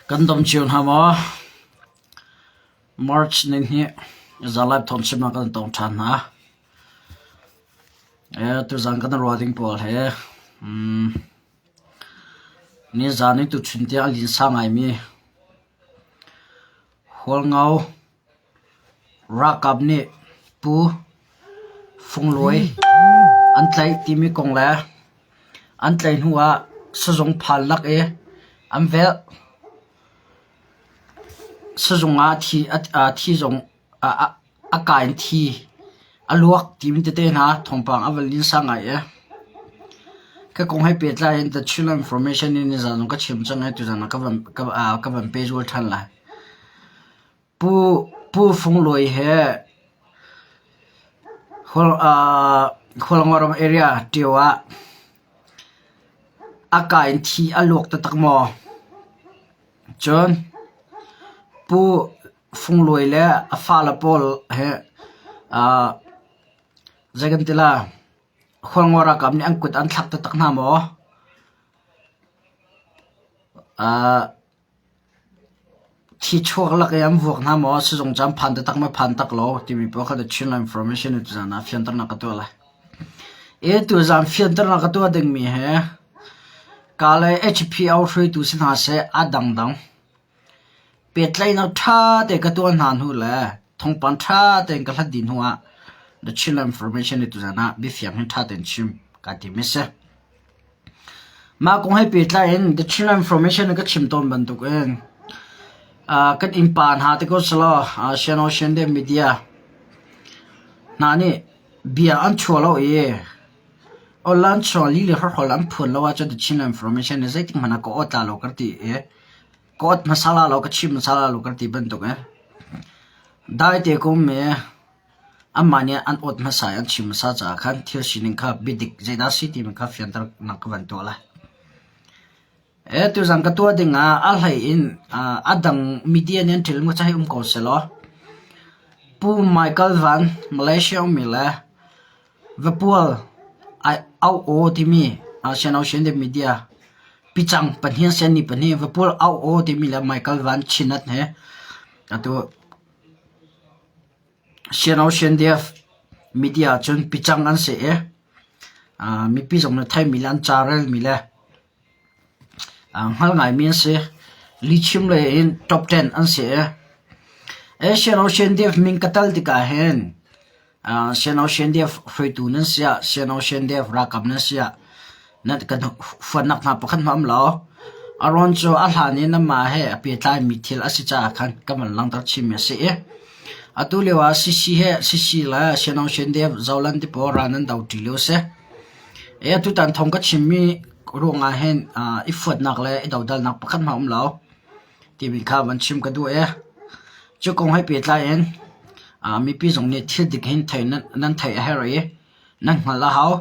Kan dam cio hna maw? March nihnih zalai thawngchim ah kan tong ṭhan hna. Tuzan kan ruah ding pawl he nizan i tuchun tiang a linsa ngaimi Hualngo ralkap nih Pu Fung Luai an tlaih timi kong le an tlaih hnu ah sazung phan lak i an velh. Sazung ah thi zong a ka in thi a luak timi tete hna thawngpang a van linsa ngai i ka kong he pehtlai in The Chinland Information in nizan zong ka chim cang i tuzan ah ka van pehzul ṭhan lai. Pu Fung Luai he Khualngoram area ṭio ah a ka in thi a luak taktak maw? Cun Pu Fung Luai le a fale pawl he zei kan ti lai Khualngo ralkap nih an kut an thlak taktak hna maw? Thichuak lak i an vuak hna maw sizung cu an phan taktak maw phan tak lo timi pawl kha The Chinland Information in tuzaan ah fianternak ka tuah lai. I tuzaan fianternak ka tuah dingmi hi Kalay HPO hruaitu si hna seh a dangdang pehtlaihnak ṭha tein ka tuah hna hnu le thawngpang ṭha tein ka hlat dih hnu ah The Chinland Information in tuzaan ah biafiang hin ṭha tein chim kaa tim i si. Mah kong he pehtlai in The Chinland Information in ka chim tawn bantukin kan innpa hna ti ko selaw Shan Ocean le media hna nih bia an chuah lo i online chuah lih le hrawkhrol an phuan lo ahcun The Chinland Information nih zeitik hmanh ah ka awt la lo ka ti i ka awt hmasa la lo ka chim hmasa la lo ka ti bantuk in dai te ka um i Anmah nih an awt hmasa i an chim hmasa caah khan thil sining kha biadik zeidah a si timi kha fianternak ka van tuah lai. Tuzan ka tuah ding ah a hlei in a dang media nih an ṭial mi hei um ko sehlaw Pu Michael Van Malaysia ummi le Vapual Au-aw timi Sian media picang pahnih an si annih pahnih Vapual Au-aw timi le Michael Van Chinat he atu Sian-o-sian-def media ahcun picang an si i mipi zong nih theimi le an ca relmi le hngal ngaimi an si. Lihchim lei in top ten an si i Sian-o-sian-def min ka tal tikah hin Sian-o-sian-def hruaitu nan si ah, Sian-o-sian-def ralkap nan si ah nan kan huatnak hna pakhat hmanh a um lo. A rawn cu a hlan in amah he a pehtlaimi thil a si caah khan kan van langhter chinmi a si i atu lio ah CC he CC le Sian-o-sian-def Zoland ti pawl ral nan do ṭi lio a si. I atutan thawng ka chimmi ruangah hin i fuatnak le i dodalnak pakhat hmanh a um lo timi kha van chim ka duh i cu kong he pehtlai in mipi zong nih thil dik hin nan theih a herh i nan hngalh a hau.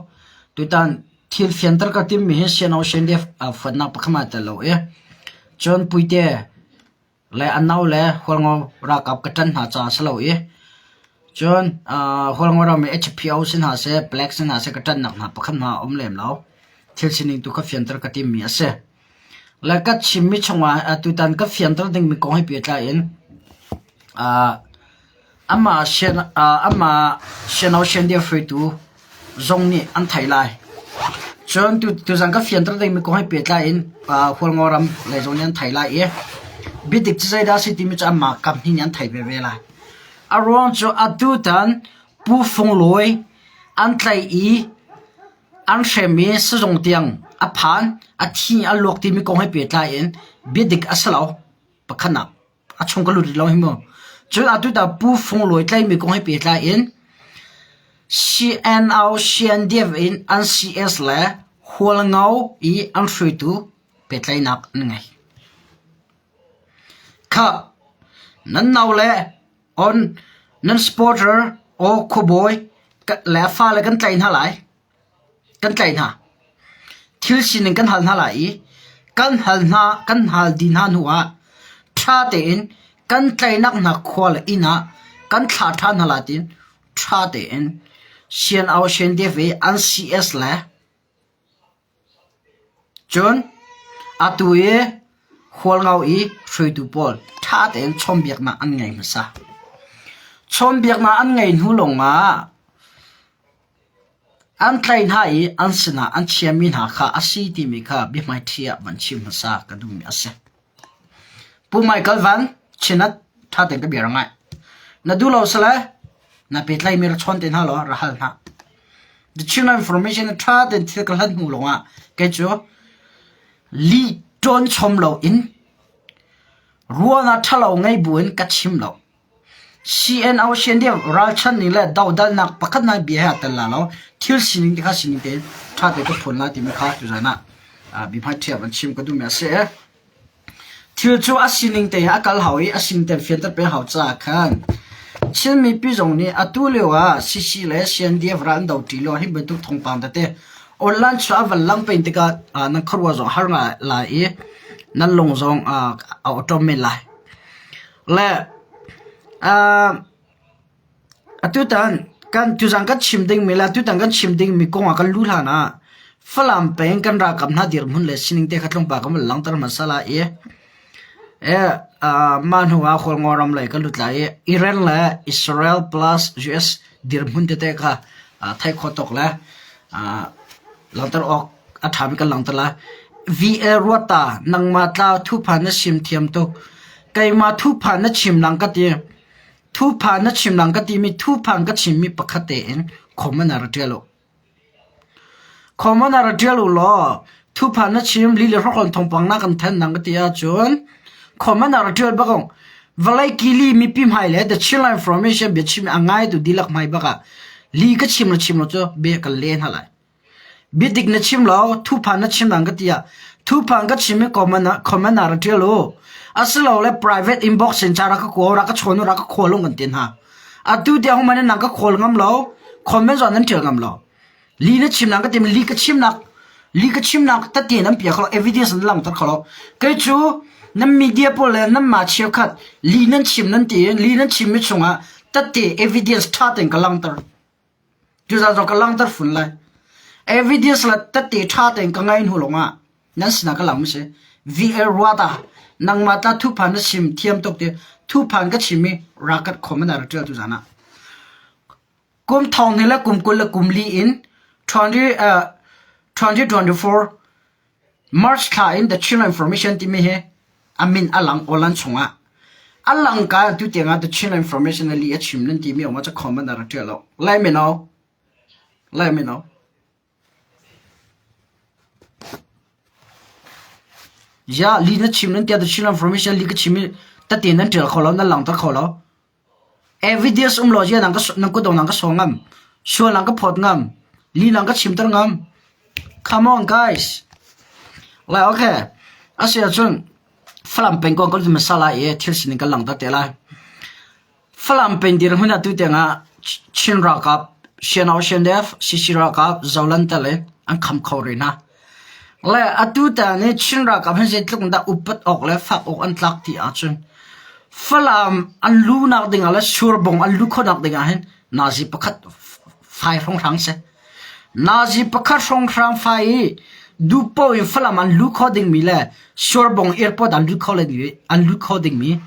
Tutan thil fianter ka timmi hi Sian-o-sian-def fuatnak pakhat hmanh aa tel lo i cun Puite le a nau le Hualngo ralkap ka ṭan hna caah a si lo i cun Hualngo ram i HPO si hna seh, Black si hna seh ka ṭannak hna pakhat hmanh a um lem lo. Thil sining tu kha fianter ka timmi a si. Le ka chimmi chungah tutan ka fianter dingmi kong he pehtlai in amah sian-o-sian hruaitu zong nih an theih lai. Cun tuzan ka fianter dingmi kong he pehtlai in Hualngo ram lei zong nih an theih lai i biadik cu zeidah a si timi cu anmah kam hnih nih an theih veve lai. A ruang cu atutan Pu Fung Luai an tlaih i an hrem i sizung tiang a phan, a thi a luak timi kong he pehtlai in biadik a si lo. Pakhatnak a chung ka lut rih lo hi mu. Cun atu ta Pu Fung Luai tlaihmi kong he pehtlai in CNO CNDF in an CS le Hualngo i an hruaitu pehtlaihnak an ngei. Khah, nan nau le on nan supporter aw khuabawi le fale kan tlaih hna lai. Kan tlaih hna. Thil sining kan hal hna lai i kan hal hna kan hal dih hna hnu ah ṭha tein kan tlaihnak hna khua le inn ah kan thlah ṭhan hna lai tiin ṭha tein CNO CNDF i an CS le cun atu i Hualngo i hruaitu. hruaitu pawl ṭha tein chawnhbiaknak an ngei hmasa. Chawnhbiaknak an ngei hnu lawngah an tlaih hna i an sinah an chiami hna kha a si timi kha biahmaiṭhi ah van chim hmasa ka duhmi a si. Pu Michael Van Chinat ṭha tein ka bia ra ngai. Na duh lo sile na pehtlaimi ra chawn te hna law ra hal hna. The Chin Information ṭha tein thil ka hlat hnu lawngah kei cu lih ṭawn chom loin ruahnak ṭhalo ngei buin ka chim lo. CNO Shendiam ralchan ning le dodalnak pakhat hmanh bia he aa tel la lo. Thil sining te kha sining tein ṭha tein ka phuan lai timi kha tuzan ah bia ṭhiam an chim ka duhmi a si. Thil cu a sining te a kal hau i a sining tein fianter peng hau caah khan Chin mipi zong nih atu lio ah CC le CNDF ral an doṭi lio hi bantuk thawngpang tete online chuah a van lang peng tikah nan khuaruah zong a har ngai lai i nan lung zong a awṭom men lai. Le atutan kan tuzan kan chim dingmi le atutan kan chim dingmi kong ah kan luh hlan ah Falam peng kan ralkap hna dirhmun le sining te kha tlawmpal kan van langhter hmasa lai i mah hnu ah Kawlngaw ram lei kan lut lai i Iran le Israel plus US dirhmun tete kha theih khawh tawk le langhter awk a ṭhami kan langhter lai. VA Ruata nangmah tla thuphan na sim thiam tuk. Keimah thuphan na chim lang ka ti. Thuphan na chim lang ka timi thuphan ka chimmi pakhat tein comment ah ra ṭial u. Comment ah ra ṭial u law thuphan na chim li le hrokhrawl thawngpang na kan thanh nang ka ti ahcun comment ah ra ṭial bak ung. Vawlei kili mipi hmai le the Chinland Information biachim a ngaitu dihlak hmai bak ah li ka chim le chim lo cu bia kan len hna lai. Biadik na chim lo, thuphan na chim nang ka ti ah thuphan ka chim i comment ah comment ah ra ṭial u. Asilole private inbox in ca rak ka kawl, rak ka chawn u, rak ka khawl u kan ti hna. Atu tiang human in nang ka khawl ngam lo, comment zong nan ṭial ngam lo. Li na chim nang ka ti li ka chimnak li ka chimnak tete nan pia kho lo, evidence nan langhter kho lo. Kei cu nan media pawl le nanmah cheukhat li nan chim nan ti i li nan chimmi chungah tete evidence ṭha tein ka langhter. Tuzaan zong ka langhter fun lai. Evidence le tette ṭha tein ka ngai hnu lawngah nan sinah ka lang si. VL Ruata, nangmah tla thuphan na chim thiam tuk ti thuphan ka chim i rakat khom in a ra ṭial tuzaan ah. Kum thong hnih le kum 20 le kum li in 20, uh, 2024 March thla in The Chin Information timi hi a min a lang awlan chungah a lang ka tu tiang ah The Chin Information li a chim nan timi ong ca comment a ra ṭial lo. Let me know. Let me know. Ya li na chim nan tia The Chin Information li ka chim i tate nan ṭial kho lo nan langter kho lo. Evidence um lo zia nang ka nang kutdong nang ka saw ngam. Sual nang ka phawt ngam. Li nang ka chimter ngam. Come on guys. Lai okay. Asi ahcun Falam pengkong kan hmasa lai i thil sining kan langhter te lai. Falam peng dirhmun ah tu tiangah Chin ralkap CNO CNDF CC ralkap Zoland tel in an kham kho rih hna. Le atu tiang nih Chin ralkap hi zeitluk in dah upat awk le fak awk an tlak ti ahcun Falam an lunak dingah le Surbung an luh khawhnak dingah hin nazi pakhat fai hrawnghrang si. Nazi pakhat hrawnghrang fai i duhpoh in Falam an luh khawh dingmi le Surbung airport an luh khawh le an luh khawh dingmi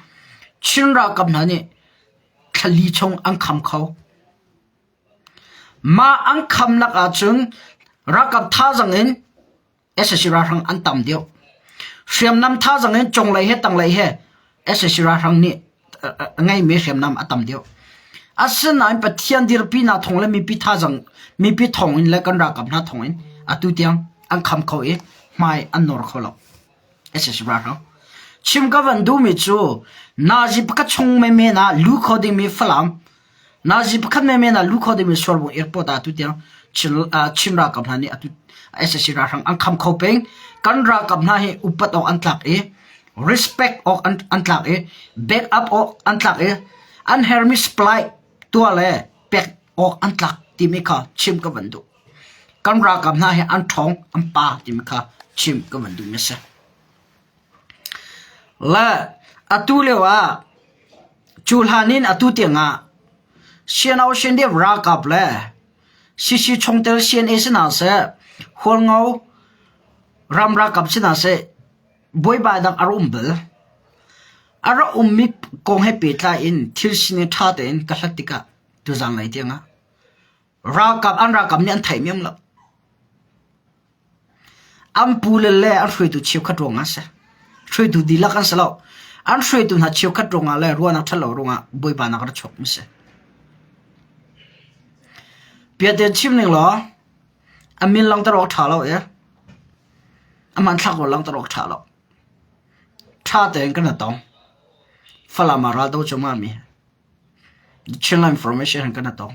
Chin ralkap hna nih thlali chung an kham kho. Mah an khamnak ahcun ralkap thazaang in sac ralhrang an tam deuh. Hriamnam thazaang in cunglei he tanglei he sac ralhrang nih a ngeimi hriamnam a tam deuh. Asinain Pathian dirpinak thawng le mipi thazaang mipi thawng in le kan ralkap hna thawng in atu tiang an kham kho i hmai an nawr kho lo. sac ralhrang. Chim ka van duhmi cu nazi pakhat chung menmen ah lu kho dingmi Falam Nazi pakhat menmen ah lu kho dingmi Sualbung airport ah atu tiang Chin, uh, Chin ralkap hna nih atu sac ralhrang an kham kho peng. Kan ralkap hna hi upat awk an tlak i respect awk an, an tlak i back up awk an tlak i an hermi supply tuah le pek awk an tlak timi kha chim ka van duh. Kan ralkap hna hi an ṭhawng, an pa timi kha chim ka van duhmi a si. Le atu lio ah cu hlan in atu tiang ah CNO CNDF ralkap le CC chungtel CNA si hna seh, Hualngo ram ralkap si hna seh, buaibai dang a rak um bal. A rak ummi kong he pehtlai in thil sining ṭha tein ka hlat tikah tuzanlei tiangah ralkap an ralkap nih an theihmi um lo. An pule le an hruaitu cheukhat ruangah a si. Hruaitu dihlak an si lo. An hruaitu hna cheukhat ruangah le ruahnak ṭhat lo ruangah buaibainak a ra chuakmi a si. Piaten chim ning law a min langhter awk ṭha lo i a hmanthlak rawl langhter awk ṭha lo. Ṭha tein kan i tong. Falam ah raldo cuahmah mi Chinland Information in kan i tong.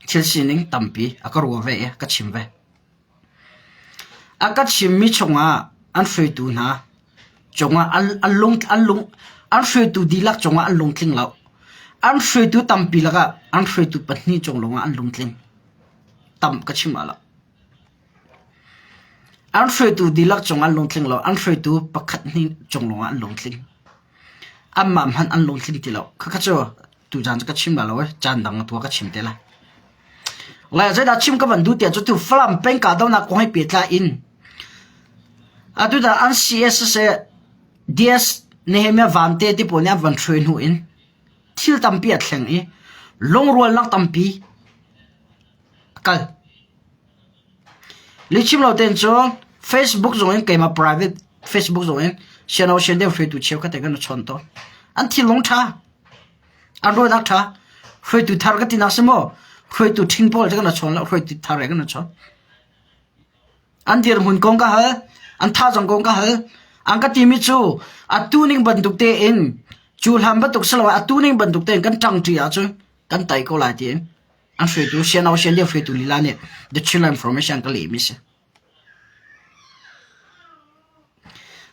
Thil sining tampi a ka ruah ve i ka chim ve. A ka chimmi chungah an hruaitu hna cungah an, an lung, an lung, an hruaitu dihlak cungah an lungtling lo. An hruaitu tampi lakah an hruaitu pahnih cung lawngah an lungtling. Tam ka chim ah lo. An hruaitu dihlak cung an lungtling lo. An hruaitu pakhat hnih cung lawngah an lungtling. Anmah hmanh an lungtling ti lo. Khakha cu tuzaan cu ka chim la lo eh. Caan dang tu ah ka chim te lai. Le zeidah chim ka van duh tiah cu tu Falam peng kahdohnak kong he pehtlai in atu dah an CS siseh DS Nehemiah Vante ti pawl nih an van hruai hnu in thil tampi a thleng i lungrualnak tampi a kal. Lihchim lo tein cun Facebook zong in keimah private Facebook zong in siano sian deuh hruaitu cheukhat he kan i chawn tawn. An thinlung ṭha. An ruahnak ṭha. Hruaitu thar ka tinak si maw? Hruaitu ṭhing pawl cu kan i chawn lo. Hruaitu thar he kan i chawn. An dirhmun kong ka hal. An thazaang kong ka hal. An ka timi cu atu ning bantuk tein cu hlan bantuk si lo atu ning bantuk tein kan ṭangṭi ahcun kan tai ko lai tiin An hruaitu Siano Sian hruaitu lila nih The Chinland Information ka lehmi si.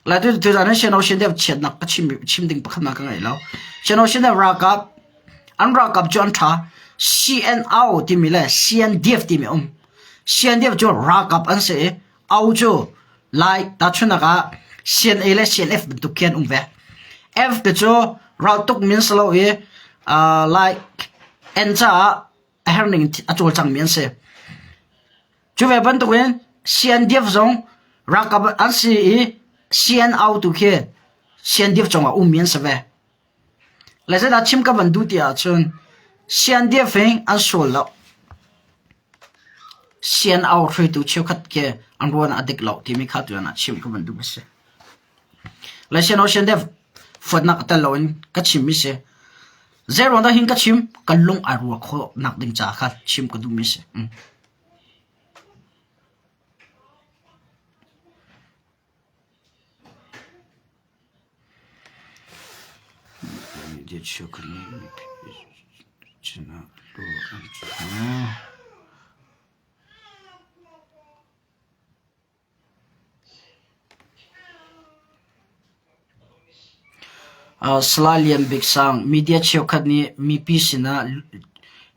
Lai tu tuzan hin Siano Sian chiatnak ka chim chim ding pakhat ka ngei lo. Siano Sian ralkap an ralkap cu an ṭha. CNO timi le CNDF timi um. CNDF cu ralkap an si i O cu Lai tahchunhnak ah CNA le CNF bantuk khi an um ve. F te cu raltuk min si lo i uh, like N caah a herning a cawlcangmi an si. Cu ve bantukin CNDF zong ralkap an si i CNO tu khi CNDF cungah ummi an si ve. Le zeidah chim ka van duh ti ahcun CNDF hi an sual lo. CNO hruaitu cheukhat khi an ruan a dik lo timi kha tuan ah chim ka van duh a si. Le CNO CNDF fuatnak a tel loin ka chimmi si. Zei ruang dah hin ka chim? Ka lung ai ruah khawh nak ding caah kha chim ka duhmi si. Mm. Salai Lian Bik Sang, media cheukhat nih mipi sinah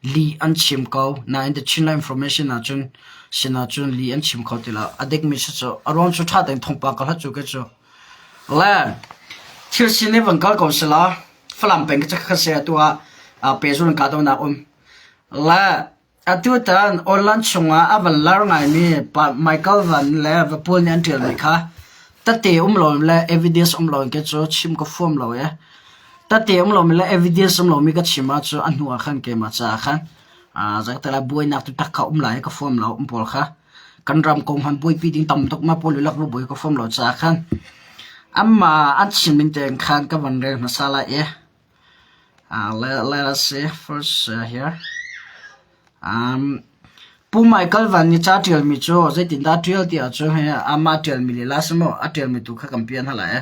lih an chim ko, nain The Chinland Information ahcun sinah cun lih an chim kho ti lo. A dikmi si cu a ruang cu ṭha tein thawngpang ka hlat cu kei cu. Le thil sin i van kal ko sila Falam peng ka ka se atu ah pehzul in kahdohnak um. Le Atutan online chungah a van lar ngaimi Michael Van le Vapual nih an ṭialmi kha tete um loin le evidence um loin kei cu chim ka fuam lo i tete um lomi le evidence um lomi ka chim ahcun a hnu ah khan keimah caah khan zeital ah buainak taktak kha um lai i ka fuam lo um pawl kha kan ram kong hmanh buaipi ding tam tuk ma pawl lak buai ka fuam lo caah khan anmah an chim ning tein khan ka van rel hmasa lai i Uh, let, let us see first uh, here. Um, Pu Michael Van nih ca ṭialmi cu zeitindah ṭial ti ahcun hi amah ṭialmi lila si maw a ṭialmi tu kha kan pian hala e.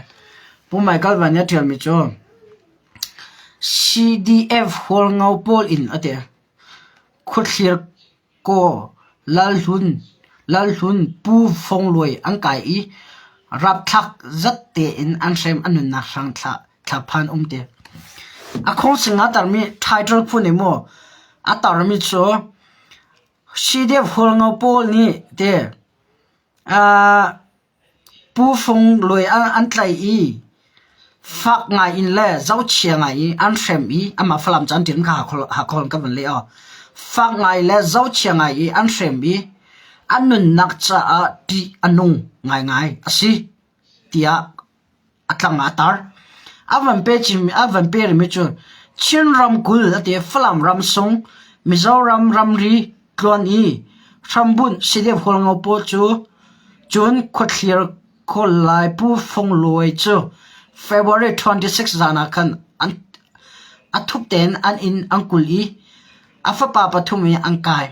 Pu Michael Van nih a ṭialmi cu CDF Hualngo pawl in a ti. Khuathlir Kaw Lalhlun, Lalhlun Pu Fong Luai an kai i rapthlak zat tein an hrem a nunnak hrang thla thlaphan um ti. A khawngsing a tarmi title phun i mu a tarmi cu CDF Hualngo pawl nih ti uh, Pu Fung Luai an tlaih i fak ngai in le zohchia ngai i an hrem i amah Falam cu an ṭin kha Hakha ka van leh aw. Fak ngai le zohchia ngai i an hrem i an nunnak caah ṭih a nung ngaingai a si tiah a tlang ah a tar. A van pe chinmi a van pe rihmi cu Chin ramkulh a ti Falam ram sung Mizoram ramri tluan i hrambunh CDF Hualngo pawl cu cun khuathlir Khualai Pu Fung Luai cu February 26 zan ah khan an a thup tein an inn an kulh i a fapa pathum i an kai.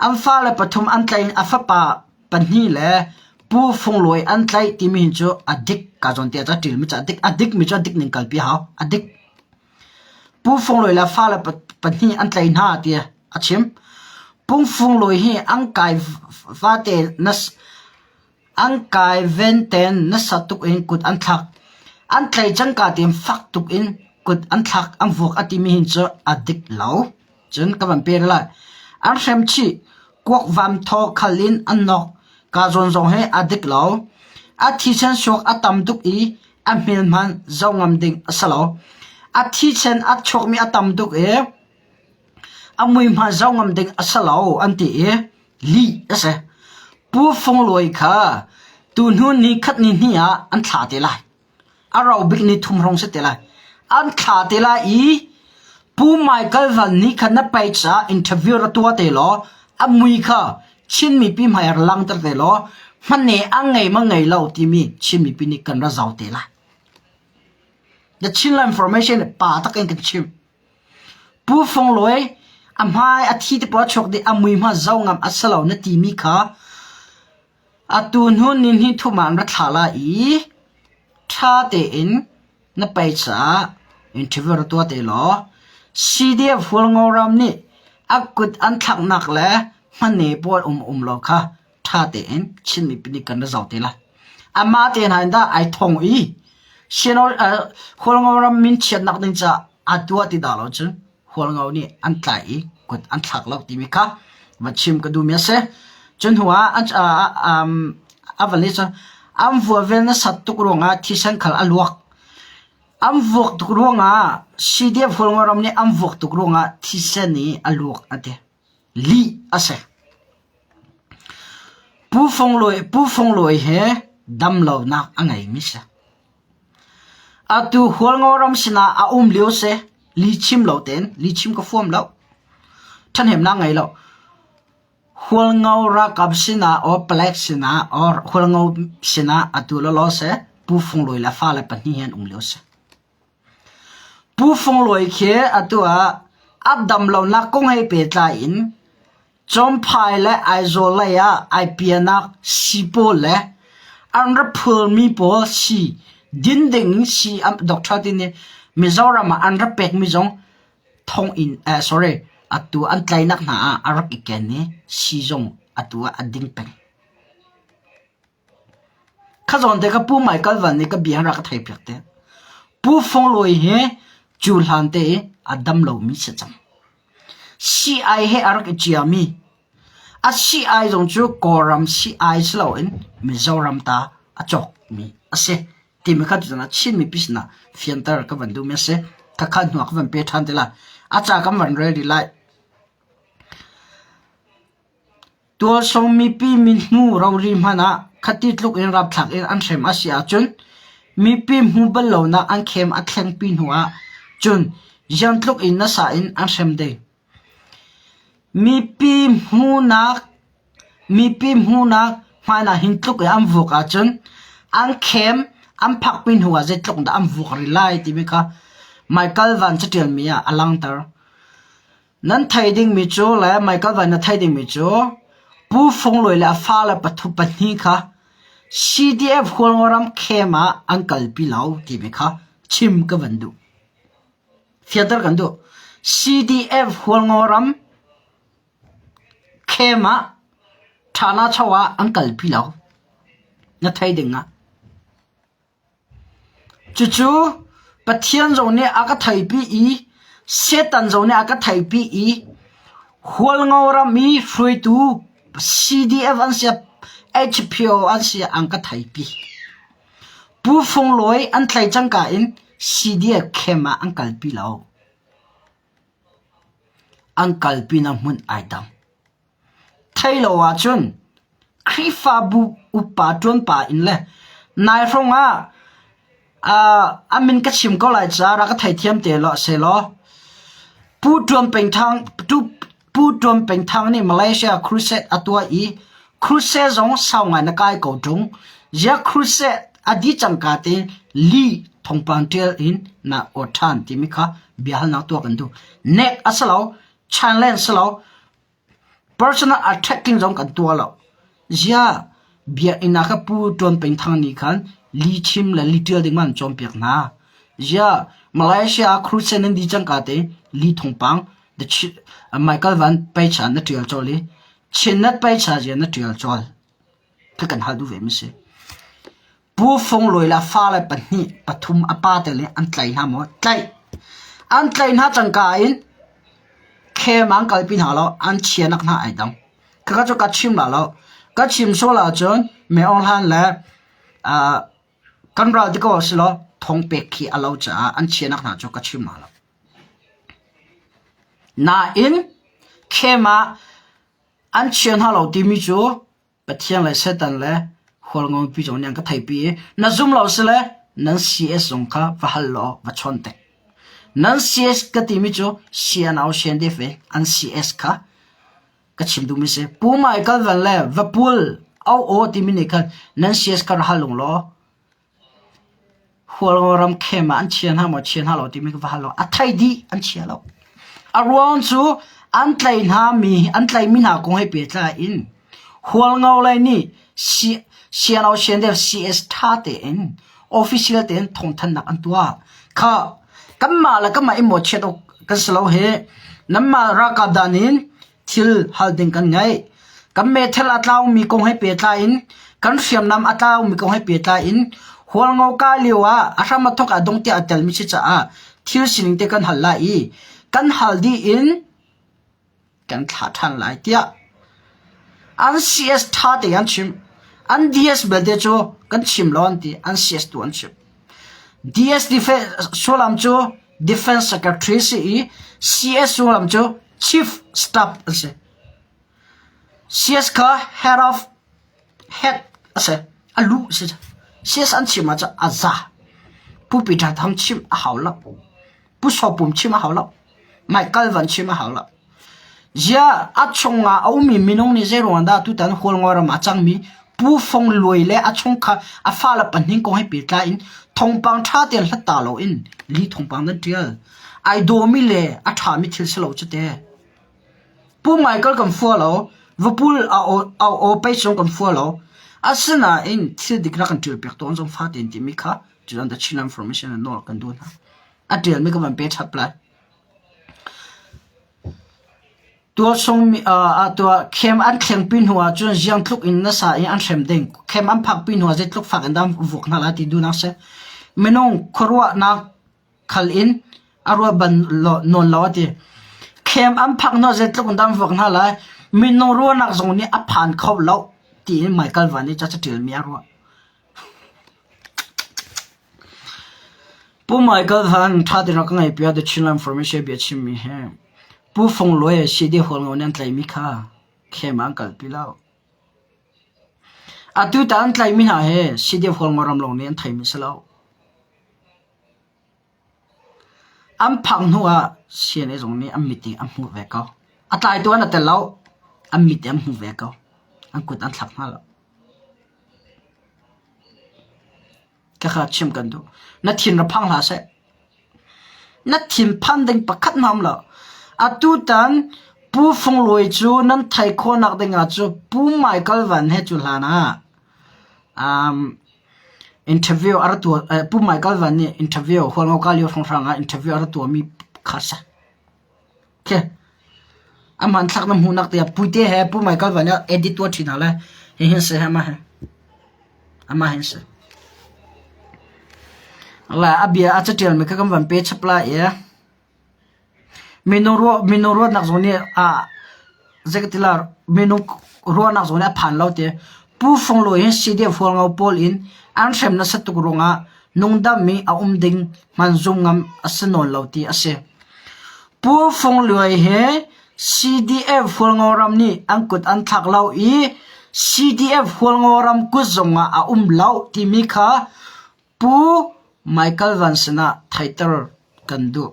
An fale pathum an tlaih i a fapa pahnih le Pu Fung Luai an tlaih timi hi cu a dik ka zawn tiah ca ṭilmi cu a dik. A dikmi cu a dik ning kalpi a hau. A dik. Pu Fung Luai le a fale pahnih an tlaih hna tiah a chim. Pu Fung Luai hi an kai vate na An kai venten nasa tuk in kut an thlak. An tlei cangka tein fak tuk in kut an thlak an vuak a timi hin cu a dik lo. Cun ka van pe lai. An hrem chih. Kuak vam thaw khal in an nok. Ka zawn zong hi a dik lo. A thisen suak a tam tuk i a hmel hmanh zoh ngam ding a si lo. A thisen a chuakmi a tam tuk i a mui hmanh zoh ngam ding a si lo an ti i lih a si. Pu Fung Luai kha tuhnu ni khat ni hnih ah an thla te lai. A rau bik ni thum hrawng si te lai. An thla te lai i Pu Michael Van nih khan na pei caah interview ra tuah te law a mui kha Chin mipi hmai ah ra langter te law hmane a ngei ma ngei lo timi Chin mipi nih kan ra zau te lai. The Chinland Information pa tak in kan chim. Pu Fung Luai a hmai a thi te pawl a chuak dih a mui hma zo ngam a si lo na timi kha atu hnu ni hnih thum ah an ra thlah lai i ṭha tein na pei caah interview ra tuah te law CDF Hualngo ram nih a kut an thlaknak le hmane pawl um um lo kha ṭha tein Chin mipi nih kan ra zoh te lai. Amah te hna in dah ai thong i Hualngo ram min chiatnak ding caah a tuah ti dah lo cun Hualngo nih an tlai i kut an thlak lo timi kha va chim ka duhmi a si. Cun hnu ah a va le cu an vua vel nasat tuk ruangah thisen khal a luak. An vuak tuk ruangah CDF Hualngo ram nih an vuak tuk ruangah thisen i a luak a ti. Lih a si. Pu Fung Luai, Pu Fung Luai he damlonak a ngeimi si. Atu Hualngo ram sinah a um lio si. Li chim lo tein, li chim ka fuam lo. Ṭhahnemnak ngei lo. Hualngo ralkap sinah or palek sinah or Hualngo sinah atu lawlaw si. Pu Fung Luai le fale pahnih he an um lio si. Pu Fung Luai khi atu ah a damlonak kong he pehtlai in Cawmphai le Aizawl lei ah ai pianak sii pawl le an ra phurmi pawl sii din ding in sii doctor te nih Mizoram ah an ra pekmi zong thonginn eh sorry atu an tlainak hna ah a rak i ken i sii zong atu ah a ding peng. Kha zawn te kha Pu Michael Van nih ka bia rak ka theipiak te. Pu Fung Luai hi cu hlan te i a dam lomi si cang. Sii-ai he a rak i ciami. A sii-ai zong cu Kawlram sii-ai si loin Mizoram ta a cawkmi a si timi kha tutan ah Chin mipi sinah fianter ka van duhmi a si. Khakha hnu ah ka van pe ṭhan te lai. A ca kan van rel rih lai. Tualsong mipi mithmu rori hmanh ah khati tluk in rapthlak in an hrem a si ahcun mipi hmu bal lonak an khem a thlengpi hnu ah cun ziangtluk in nasa in an hrem ding. Mipi hmunak mipi hmunak hmai ah hin tluk in an vuak ahcun an khem an phakpi hnu ah zeitluk dah an vuak rih lai timi kha Michael Van caṭialmi ah a langhter. Nan theih dingmi cu le Michael Van na theih dingmi cu Pu Fung Luai le a fale pathum pahnih kha CDF Hualngoram khem ah an kalpi lo timi kha chim ka van duh. Fianter kan duh. CDF Hualngoram khem ah Thana cho ah an kalpi lo. Na thei ding ah. Cucu Pathian zong nih a ka theihpi i Satan zong nih a ka theihpi i Hualngo ram i hruaitu CDF an si, HPO an si an ka theihpi. Pu Fung Luai an tlaih cangka in CDF camp ah an kalpi lo. An kalpinak hmun ai dang. Thei lo ahcun Khrihfabu upa ṭuanpa in le nai hrawng ah A min ka chim ko lai caah rak ka theithiam te law sehlaw Pu Ṭuam Peng Thang Pu Ṭuam Peng Thang nih Malaysia crusade a tuah i crusade zong sau ngai na kai ko ṭung. Ziah crusade a dih cangka tein lih thawngpang ṭial in na awt ṭhan timi kha biahalnak tuah kan duh. Nek a si lo, challenge si lo, Personal attacking zong kan tuah lo. Ziah biakinn ah kha Pu Ṭuan Peng Thang nih khan lihchim le lihṭial ding ma an cawnpiak hna. Ziah Malaysia ah crusade nan dih cangka te li thawngpang the Michael Van page ah na ṭial colh i Chinnet page ah ziah na ṭial colh. Khi kan hal duh ve mi si. Pu Fung Luai le a fale pahnih pathum a pate nih an tlaih hna maw? Tlaih. An tlaih hna cangka in khem an kalpi hna lo, an chianak hna ai dang. Khakha cu ka chim la lo. Ka chim sual ahcun Me Aung Hlan le uh, kan ral ti ko si law thong pek khi a lo caah an chianak hna cu ka chim la lo. Nain khem ah an chia hna lo timi cu Pathian le Satan le Hualngopi zong nih an ka theihpi i na zum lo si le nan CS zong kha va hal law va chawn te. Nan CS ka timi cu CNO CNDF an CS kha ka chim duhmi si. Pu Michael Van le Vapul au aw timi nih khan nan CS kha ra hal lung law Hualngo ram khem ah an chia hna maw chia hna lo timi ka va hal lo. A thei dih an chia lo. A ruang cu an tlai hna mi an tlaimi hna kong he pehtlai in Hualngo lei nih CNO CNDF CS ṭha tein official tein thawngthanhnak an tuah. Kha kanmah le kanmah i mawhchiat awk kan si lo hi. Nanmah ralkap dan in thil hal ding kan ngei. Kan meithal a tlaumi kong he pehtlai in kan hriamnam a tlaumi kong he pehtlai in Hualngo kai lio ah a hram a thawk ah dong tiah a telmi si caah thil sining te kan hal lai i kan hal dih in kan thlah ṭhan lai tiah an CS ṭha te an chim. An DS belte cu kan chim lo an ti. An CS tu an chim. DS sullam cu Defense Secretary si i CS sullam cu Chief Staff an si. CS kha Head of Head a si. A lu a si. CS an chim ahcun a za. Pu Peter Thang chim a hau lo. Pu Saw Pum chim a hau lo. Michael Van chim a hau lo. Ziah a chungah a ummi minung nih zeiruang dah tutan Hualngo ram ah a cangmi Pu Fung Luai le a chungkhar a fale pahnih kong he pehtlai in thawngpang ṭha tein hlat ta loin li thawngpang nan ṭial. Ai dawmi le a ṭhami thil si lo cu te. Pu Michael kan fua lo, Vapul a aw pei zong kan fua lo. Asinain thil dik rak kan ṭial piak tawn zong fa tein timi kha cutan The Chinland Information nawl kan duh hna. A ṭialmi ka van pe chap lai. Khem an thlengpi hnu ahcun ziangtluk in na sa i an hrem ding. Khem an phakpi hnu ah zeitluk fak in dah an vuak hna lai ti duhnak a si. Minung khuaruahnak khal in a ruah ban nawn lo a ti. Khem an phak hnu ah zeitluk in dah an vuak hna lai. Minung ruahnak zong nih a phan kho lo tiin Michael Van nih ca caṭialmi a ruah. Pu Michael Han ṭha tein rak ka ngaihpiak The Chinland Information bia chimmi hi Pu Fung Luai CD Hualngo nih an tlaihmi kha khem ah an kalpi lo. Atu ta an tlaihmi hna hi CD Hualngo ram lawng nih an theimi si lo. An phak hnu ah CNA zong nih an mit in an hmuh ve ko. A tlaitu an i tel lo. An mit in an hmuh ve ko. An kut an thlak hna lo. Khakha chim kan duh. Na thin ra phang hlah seh. Na thinphan ding pakhat hna um lo. Atutan Pu Fung Luai cu nan thei khawhnak ding ah cu Pu Michael Van he cu hlan ah um, interview a ra tuah Pu Michael Van nih interview Hualngo ka lio hrawnghrang ah interview a ra tuahmi kha si. Khi a hmanthlak na hmuhnak tiah Puite he Pu Michael Van nih edit tuah ṭhi hna le hihin si amah hi. Amah hin si. La a bia a caṭialmi kha kan van pe chap lai i minung ruah minung ruahnak zong nih a zeikatila minung ruahnak zong nih a phan lo ti. Pu Fung Luai hi CDF Hualngo pawl in an hrem nasa tuk ruangah nungdam i a um ding hman zum ngam a si nawn lo ti a si. Pu Fung Luai hi CDF Hualngo ram nih an kut an thlak lo i CDF Hualngo ram kut zongah a um lo timi kha Pu. Michael Van sinah theihter kan duh.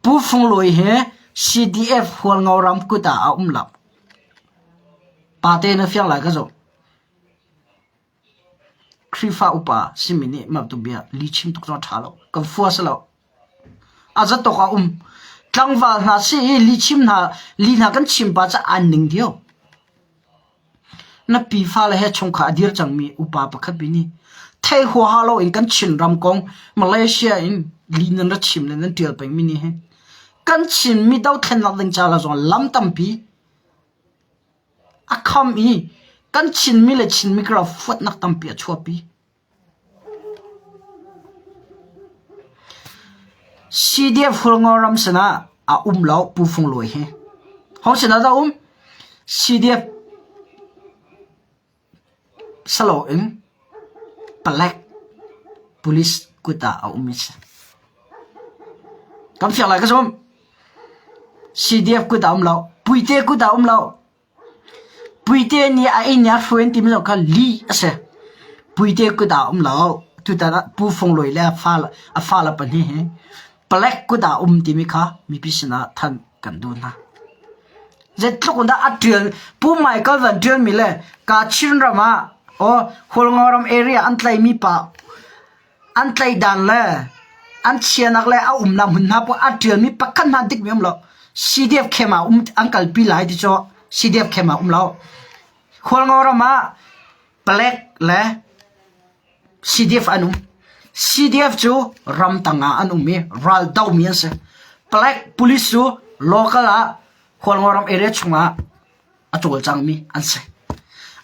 Pu Fung Luai hi CDF Hualngo ram kut ah a um lo. Pate na fiang lai ka zumh. Khrihfa upa simi nih mah tu bia lihchim tuk zong a ṭha lo. Kan fua si lo. A zatawk a um. Tlangval hna si i lihchim hna, li hna kan chim pa cu an ning dio. Na pi fale he chungkhar a dir cangmi upa pakhat bi nih thei huaha loin kan Chinram kong Malaysia in li nan ra chim le nan ṭial pengmi nih hin kan Chinmi dothlennak ding ca le zong lam tampi a kham i kan Chinmi le Chinmi karlak fuatnak tampi a chuahpi. CDF Hualngo ram sinah a um lo Pu Fung Luai hi. Ho sinah dah um? CDF saloin palek police kut ah a um i si. Kan fiang lai ka zum. CDF kut ah um lo. Puite kut ah um lo. Puite nih a inn i a hruai an timi zong kha lih a si. Puite kut ah a um lo. Tutan ah Pu Fung Luai le a fale pahnih hi palek kut ah a um timi kha mipi sinah thanh kan duh hna. Zeitluk in dah a ṭial Pu Michael Van ṭialmi le Kachin ram ah aw Hualngo ram area an tlaihmi pa An tlaihdan le an chianak le a umnak hmunhma paoh a ṭialmi pakhat hmanh dikmi um lo. CDF camp ah um an kalpi lai ti cu CDF camp ah um lo. Hualngo ram ah palek le CDF an um. CDF cu ramtang ah an um i ral domi an si. Palek police cu local ah Hualngo ram area chungah a cawlcangmi an si.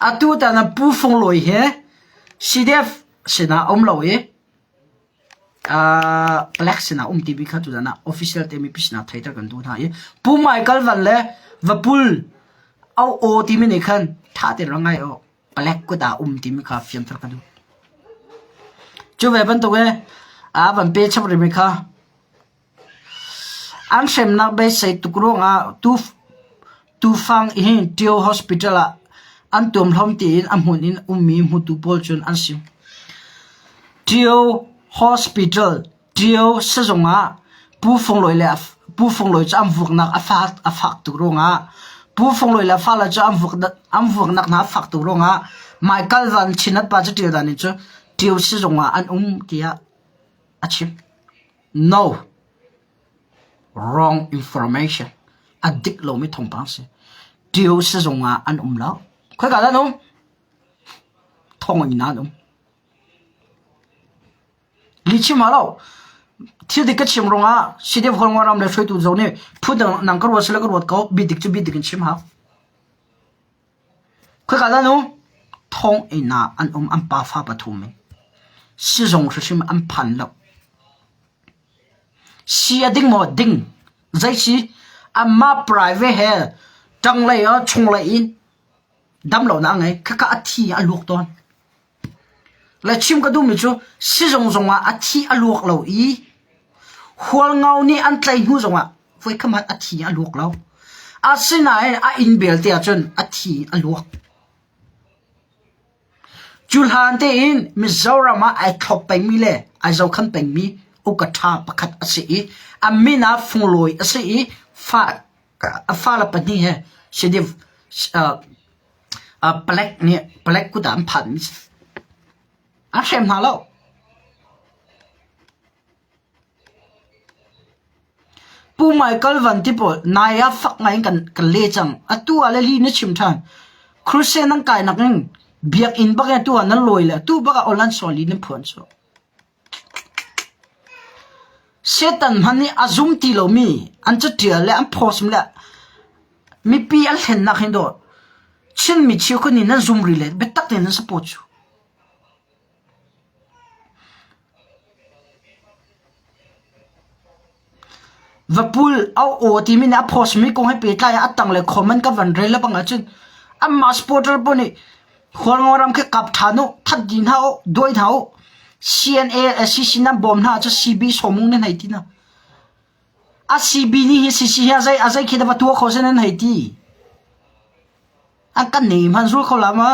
Atu tan ah Pu Fung Lawi hi CDF sinah um lo i uh, palek sinah um timi kha tuzan ah official te mipi sinah theiter kan duh hna i Pu Michael Van le Vapul au aw timi nih khan tha te ra ngai o palek kut ah um timi kha fianter ka duh. Cu ve bantuk e a van pe chap rimi kha An hremnak beisei tuk ruangah tufang hi Tio Hospital ah an tuamhlawm tiin a hmun in ummi hmutu pawl cun an sim. Tio Hospital, Tio sizung ah Pu Fung Luai le Pu Fung Luai cu an vuaknak a fak tuk ruangah Pu Fung Luai le a fale cu an vuaknak hna a fak tuk ruangah Michael Van Chinat pa caṭial dan in cu Tio sizung ah an um tiah a chim. No. Wrong information. A dik lomi thawngpang si. Tio sizung ah an um lo. Khoika dah an um? Thawnginn ah an um. Lihchim ah lo. Thil dik ka chim ruangah CDF Hualngo ram le hruaitu zong nih phu dang nang ka ruat sila ka ruat ko bi dik cu bi dik in chim hau. Khoika dah an um? Thawnginn ah an um an pafa pathum in. Sizung hrimhrim an phan lo. Si a ding maw? Ding. Zei si? Anmah private he ṭanglei ah chunglei in damlonak a ngei. Khakha a thi a luak tawn. Le chim ka duhmi cu sizung zongah a thi a luak lo i hualngo nih an tlaih hnu zongah voikhat hmanh a thi a luak lo. Asinain a inn belte ahcun a thi a luak. Cu hlan tein Mizoram ah ai thlop pengmi le ai zohkhan pengmi uka ṭha pakhat a si i a min ah Funglawi a si i fa a fale pahnih he Sediv palek nih palek kut ah an phanmi si. An hrem hna lo. Pu Michael Van ti pawl nai ah fak ngai in kan kan le cang. Atu ah le li na chim ṭhan. Crusade nan kai nak in biakinn bak in atu ah nan lawi le atu bak ah online sawli nan phuan cu. Satan hmanh nih a zum ti lomi an caṭial le an post le mipi an hlennak hin dawh Chinmi cheukhat nih nan zum rih le biatak tein nan support cu. Vapul au aw timi nih a post mi kong he pehtlai ah a tang le comment ka van rel le bang ahcun anmah supporter pawl nih Hualngo ram khi kap ṭhan uh, that dih hna uh, duai hna uh, CNA CC nan bawm hna ahcun CB sawmung nan hei ti hna. A CB nih hi CC hi a zei a zei khi dah va tuah kho seh nan hei ti. An kan nei hman zul kho la ma.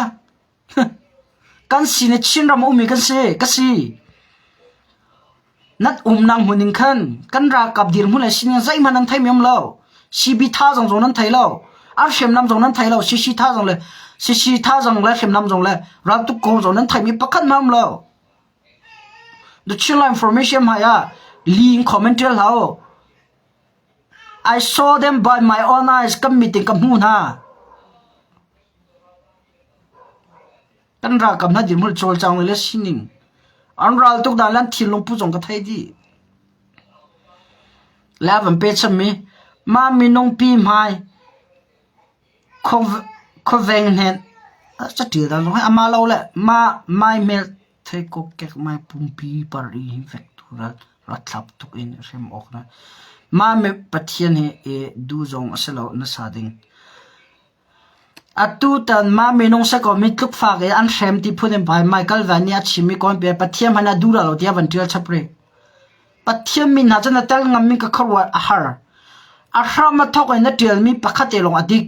Kan sin i Chinram a ummi kan si, ka si. Nan umnak hmun in khan kan ralkap dirhmun le sining zeihmanh nan theimi um lo. CB thazaang zong nan thei lo. An hriamnam zong nan thei lo. CC thazaang le CC thazaang le hriamnam zong le raltuk kong zong nan theimi pakhat hmanh um lo. The Chinland Information hmai ah li in comment ṭial hlah u. I saw them by my own eyes kan mit in ka hmuh hna. Kan ralkap hna dirhmun cawlcang le sining an ral tuk dan le an thinlung pu zong ka thei dih. Le a van pe chammi mah minung pi hmai khuaveng hnen caṭial dan zong hi amah lo le mah mai hmel thei kokek mai pumpi par i vek tu ral rathlap tuk in hrem awk na mah mi Pathian hi i du zong a si lo na sa ding. Atutan mah minung sakaw mi tlukfak i an hrem ti phun in pai Michael Van nih a chimmi kawn pe Pathian hmanh a duh lo tiah van ṭial chap rih. Pathian min hna cu na tel ngammi ka khuaruah a har. A hram a thawk in na ṭialmi pakhat te lawng a dik.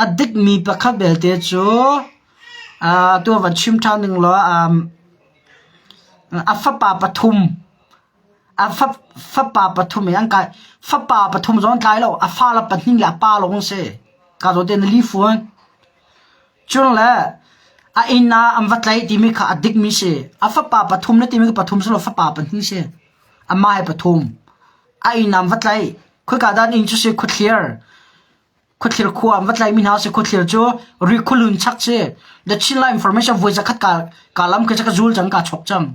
A dikmi pakhat belte cu atu van chim ṭhan ning law a fapa pathum A fapa pathum in an kai. Fapa pathum zong an tlai lo. A fale pahnih le a pa lawng an si. Ka zaw te na li fuan. Cun le a inn ah an va tlaih timi kha a dikmi si. A fapa pathum na timi kha pathum si lo fapa pahnih si. Amah he pathum. A inn ah an va tlaih. Khoika dah an inn cu si khuathlir. Khuathlir khua an va tlaihmi hna si. Khuathlir cu Rikhulun chak si. The Chinland Information voi zakhat ka ka lam khi ka zul cang ka chok cang.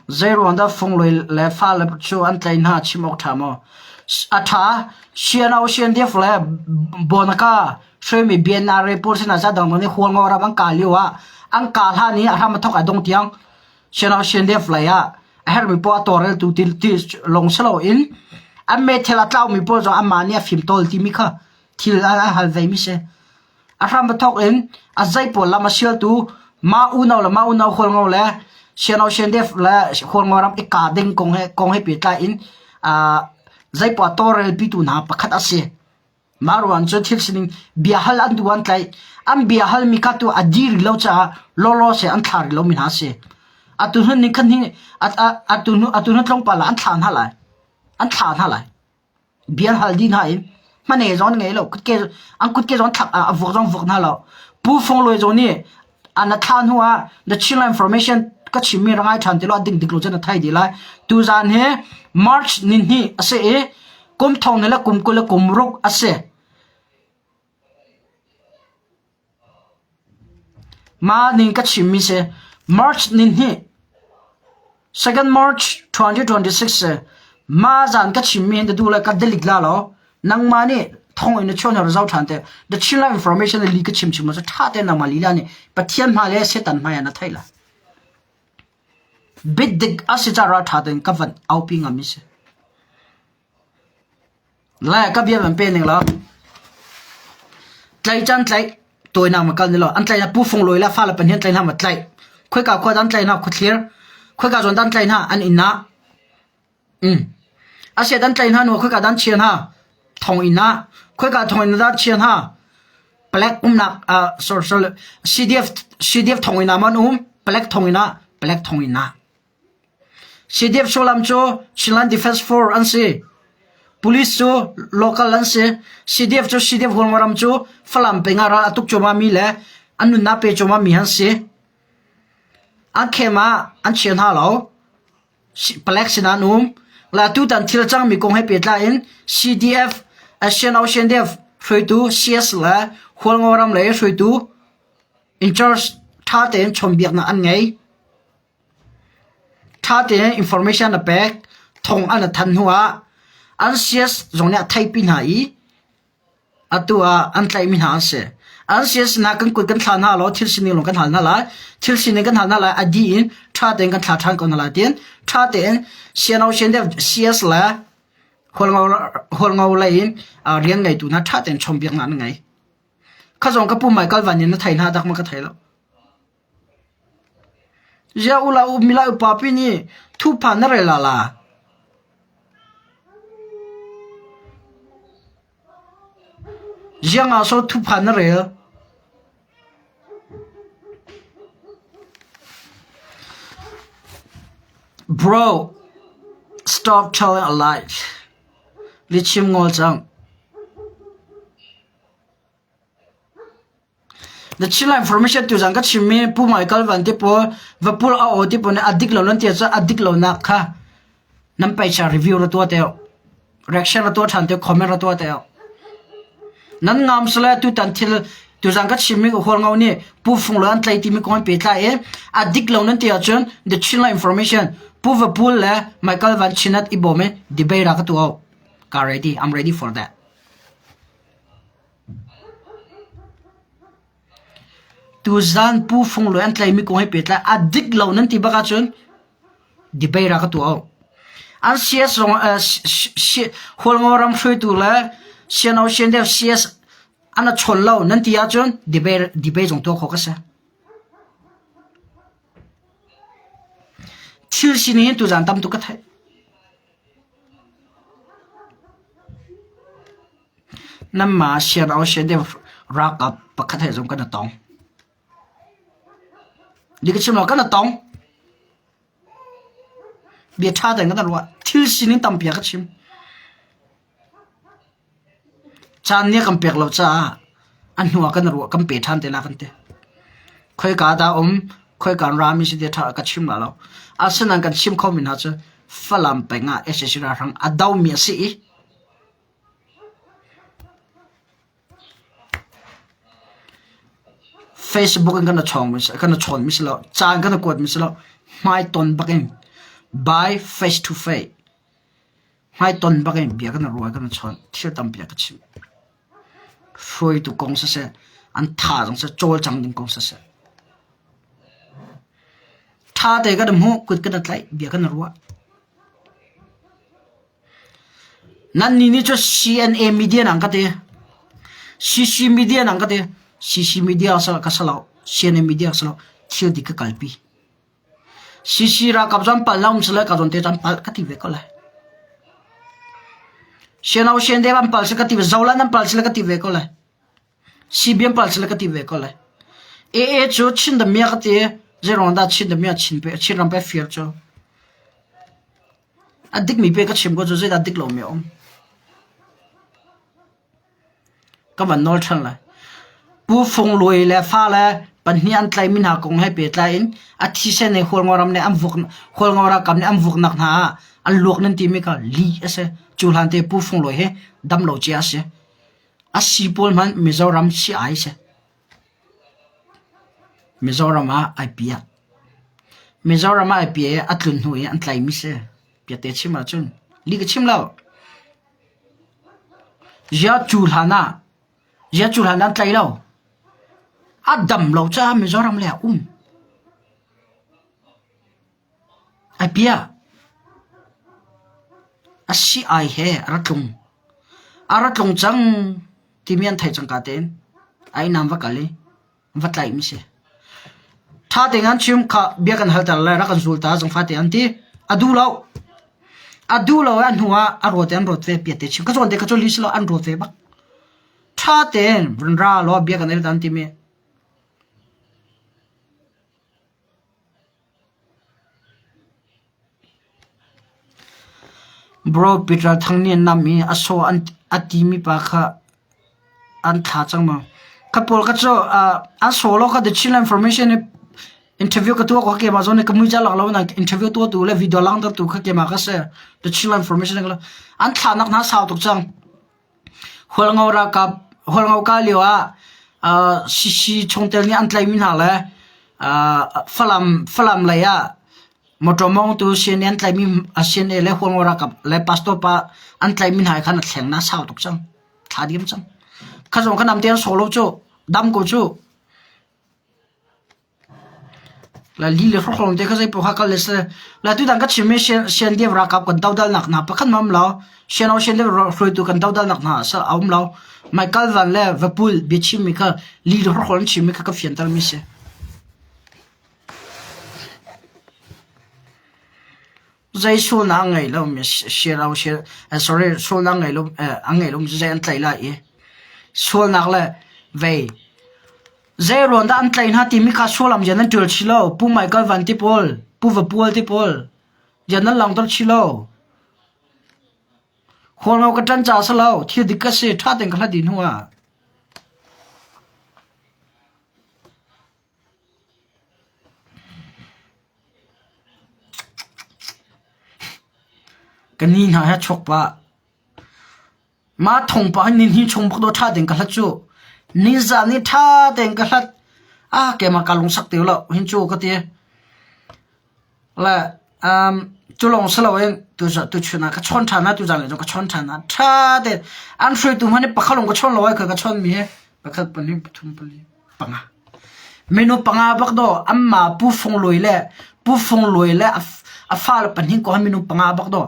Zeiruang dah funglawi le fale cu an tlaih hna chim awk ṭha maw? A ṭha. CNO, CNDF le Bonaka hruaimi BNRA pawl sinah ca dangdang nih Hualngo ram an kah lio ah an kah hlan i a hram a thawk a dong tiang CNO, CNDF lei ah a herhmi poah a tawlreltu ti, ti lawng si loin an meithal a tlaumi pawl zong anmah nih a fimtawl timi kha thil a hal vemi si. A hram a thawk in a zei pawl lam a sialtu mah unau le mah unau Hualngo le Siano Siandef le Hualngo ram i kaa ding kong he kong he pehtlai in uh, zeipoah tawlrelpitu hna pakhat a si. Mah ruang cu thil sining bia hal an duh an tlaih. An bia halmi kha tu a dir lo caah lawlaw se an thla rih lomi hna a si. Atu hnu ning khan hi atu hnu atu hnu tlawmpal ah an thla hna lai. An thla hna lai. Bia an hal dih hna i hmane zong an ngei lo. Kutke an kutke zong thlak a vuak zong vuak hna lo. Pu Fung Luai zong nih an a thlah hnu ah The Chinland Information ka chimmi ra ngai ṭhan ti lo a ding dik lo cun a thei dih lai. Tuzaan hi March nihnih a si i kum thong ni le kum 20 le kum ruk a si. Mah ning ka chimmi si March nihnih Second March 2026 si mah zan ka chimmi hin duh le ka delete la law nangmah nih thong in na chuan har zau ṭhan te The Chinland Information li ka chim chim cu ṭha tein nangmah lila nih Pathian hmai le Satan hmai ah na theih lai. Bit dik a si caah ṭha tein ka van aupi ngam mi si. Le ka bia van pe ning law tlaih caan tlaih tawinak ma kal ni law an tlaih na Pu Fung Luai le fale pahnih an tlaih hna ma tlaih khoika khua dah an tlaih hna khuathlir khoika zawn dah an tlaih hna an inn ah um asiah an tlaih hna hnu khoika dah an chia hna thonginn ah khoika thonginn dah an chia hna palek umnak uh, sorry sorry CDF CDF thonginn ah ma an um palek thonginn ah palek thonginn ah CDF sullam cu Chinland Defence Force an si. Police cu local an si. CDF cu CDF Hualngoram cu Falam peng ah ral a tuk cuahmahmi le an nunnak pe cuahmahmi an si. An khem ah an chia hna lo. Palek sinah an um. La tutan thil cangmi kong he pehtlai in CDF, Asian Ocean Def hruaitu CS le Hualngoram lei hruaitu in charge ṭha tein chawnhbiaknak an ngei. Ṭha tein information a pek, thong an a thanh hnuah an CS zong nih a theihpi hna i atu ah an tlaihmi hna an si. An CS hna kan kut kan thla hna law thil sining lawng kan hal hna lai. Thil sining kan hal hna lai a dih in ṭha tein kan thla ṭhan ko hna lai tiin ṭha tein CNO CNDF CS le Hualngo lei in rian ngeitu hna ṭha tein chawnhbiaknak an ngei. Kha zong ka pu Michael Van in na thei hna dak ma ka thei lo. Ziah u la milai upa pi nih thuphan na rel la? Ziang ah so thuphan na rel? Bro, stop telling a lie. Lihchim ngol cang. Na Chinland information tuzan ka chimmi Pu Michael Van te pawl Vapul a aw ti pawl nih a dik lo nan ti ahcun a dik lonak kha nan paisa review ra tuah te reaction ra tuah ṭhan te comment ra tuah te nan ngam sale tutan thil tuzan ka chimmi ka hual ngau nih Pu Fung Lo an tlai timi kong an pehtlai i a dik lo nan ti ahcun The Chinland information Pu Vapul le Michael Van Chinat i bawm i debate ra ka tuah ka ready I'm ready for that Tuzaan Pu Fung Luai an tlaimi kong he pehtlai a dik lo nan ti bak ahcun debate ah ka tuah u. An CS zong Hualngo ram hruaitu le CNO CNDF CS an a chawn lo nan ti ahcun debate debate zong tuah khawh ka si. Thil sining hin tuzaan tam tuk ka theih. Nanmah sian-aw-sian ralkap pakhat he zong kan i tong. Di ka chim lo kan i tong. Bia ṭha tein kan i ruah. Thil sining tampi a ka chim. Caan nih a kan pek lo caah a hnu ah kan ruah kan pe ṭhan te la kan ti. Khoika dah um, khoika in rami si ti ṭha ka chim la lo. Asinain kan chim khomi hna cu Falam peng ah sac ralhrang a domi a si i Facebook in kan i chawng kan i chawnmi si lo, ca in kan i kuatmi si lo, hmaiton bak in by face to face hmaiton bak in bia kan i ruah kan i chawn thil tampi a ka chimh. Hruaitu kong siseh, an tha zong siseh, cawlcang ding kong siseh. Ṭha te kan i hmuh, kut kan i tlaih, bia kan i ruah. Nannih nih cu CNA media nan ka ti. CC media nan ka ti. CC media ka si lo. CNA media ka si lo. Thil dik ka kalpi. CC ralkap zan pal na um sile ka zawn te cun pal ka ti ve ko lai. CNO CND an pal si ka ti ve. Zoland an pal sile ka ti ve ko lai. CB an pal sile ka ti ve ko lai. AA cu Chin damiah ka ti. Zeiruang dah Chin damiah Chin pe Chin ram pe fir cu. A dikmi pe ka chim ko cu zeidah dik lomi a um. Ka van nawl ṭhan lai. Pu Fung Luai le fale pahnih an tlaihmi hna kong he pehtlai in a thisen he Hualngo ram nih an vuk Hualngo ralkap nih an vuknak hna ah an luak nan timi kha lih a si. Cu hlan te Pu Fung Luai hi dam lo cia a si. A si pawl hmanh Mizoram si ai si. Mizoram ah ai piah. Mizoram ah ai piah i a tlun hnu i an tlaimi si. Piate chim ahcun lih ka chim lo. Zia cu hlan ah zia cu hlan ah an tlai lo. A dam lo caah Mizoram lei ah um. Ai piah. A si ai he a ra tlung. A ra tlung cang timi an theih cangka tein a inn ah an va kal i va tlaihmi si. Ṭha tein an chim kha bia kan halter le rak kan zul ta zangfah te an ti. A duh lo. A duh lo i a hnu ah a rawt i an rawt ve piat te chim. Ka zawn te ka cu li si lo an rawt ve bak. Ṭha tein run ra law bia kan el ta an timi. Bro Peter Thang nih a nam i a saw a timi pa kha an thla cang maw? Kha pawl kha cu an saw lo kha The Chinland Information i interview ka tuah ko keimah zawn i ka mui lak lo na interview tuahtu le video langhtertu kha keimah ka si. The Chinland Information an thlahnak hna sau tuk cang. Hualngo ralkap Hualngo kah lio ah CC chungtel nih an tlaihmi hna le Falam Falam lei ah motor mawngtu CNA an tlaihmi CNA le Hualngo ralkap le pastor pa an tlaihmi hna khan a thleng na sau tuk cang. Thla diam cang. Kha zong kha nam te an sawh lo cu. Dam ko cu. La li le hrokhrawng te kha zei paoh kha kal le si. La tutan ka chimmi Sian ralkap kan dodalnak hna pakhat hmanh um lo. Siano Sian hruaitu kan dodalnak hna a um lo. Michael Van le Vapul biachimmi kha li le hrokhrawl an chimmi kha ka fiantermi si. Zei sualnak a ngei lomi siaro sorry sualnak ngei lo a ngei lomi cu zei an tlaih lai i sualnak le vei zei ruang dah an tlaih hna timi kha sullam rian an ṭual chih lo. Pu Michael Van ti pawl, Pu Vapual ti pawl. Ziah nan langhter chih lo? Hualngo ka ṭan caah a si lo. Thil dik ka si. Ṭha tein ka hlat dih hnu ah. Ka ni hna he chuak pah. Mah thawngpang hi nihnih chung bak dawh ṭha tein ka hlat cu. Nizan hi ṭha tein ka hlat. Ah keimah kaa lungsak ti lo hin cu ka ti. Le um, cu lawng si loin tuchun ah ka chawn ṭhan ah tuzan le zong ka chawn ṭhan ah ṭha tein an hruaitu hmanh nih pakhat lawng ka chawn lo ai kha ka chawn mi hi pakhat pahnih pathum pali panga. Minu panga bak dawh anmah Pu Fung Luai le Pu Fung Luai le a fale pahnih ko minu panga bak dawh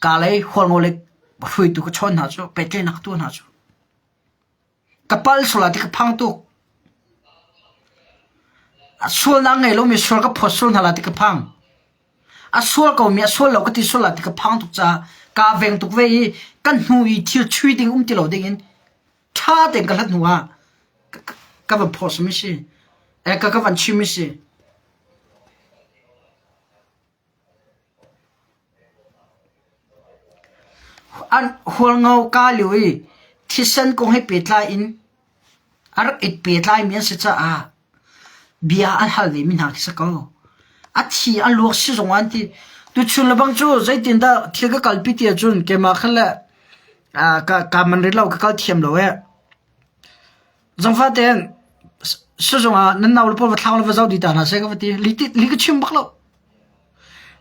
ka lei Hualngo lei hruaitu ka chawn hna cu pehtlaihnak ka tuah hna cu. Ka pal sual ah ti ka phang tuk. A sualnak ngei lomi sual ka phawt sual hna la ti ka phang. A sual komi a sual lo ka ti sual la ti ka phang tuk caah kaa veng tuk ve i kan hnu i thil chui ding um ti lo ding in ṭha tein ka hlat hnu ah ka van post mi si. Eh, ka ka van chim mi si. An hualngo kaa lio i thisen kong he pehtlai in a rak i pehtlaimi an si caah bia an hal vemi hna khi si ko. A thi a luak sizung ah an ti. Tuchun lebang cu zeitindah thil ka kalpi ti ahcun keimah kha le kaa man rih lo, ka kal thiam lo ee. Zangfah tein sizung ah nan nau le pawl va thlang le va zoh dih ta hna seh ka va ti. Li ka chim bak lo.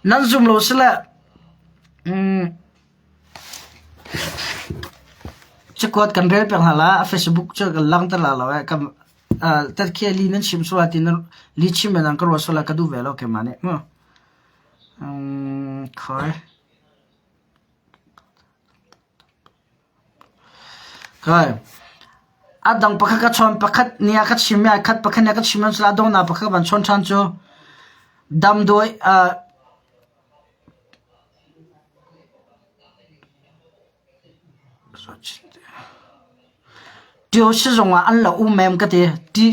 Nan zum lo sile cakuat kan rel peng hna la a Facebook cu kan langhter la lo eh kan tat khi li nan chim sual ti nan li chim nan ka ruat sual ka duh ve lo keimah nih mu khoi Khoi. A dang pakhat ka chawn pakhat nih a ka chim i khat pakhat nih a ka chim an a donghnak pakhat ka van chawn ṭhan cu damdawi uh, Ṭio sizung ah an lo um em ka ti.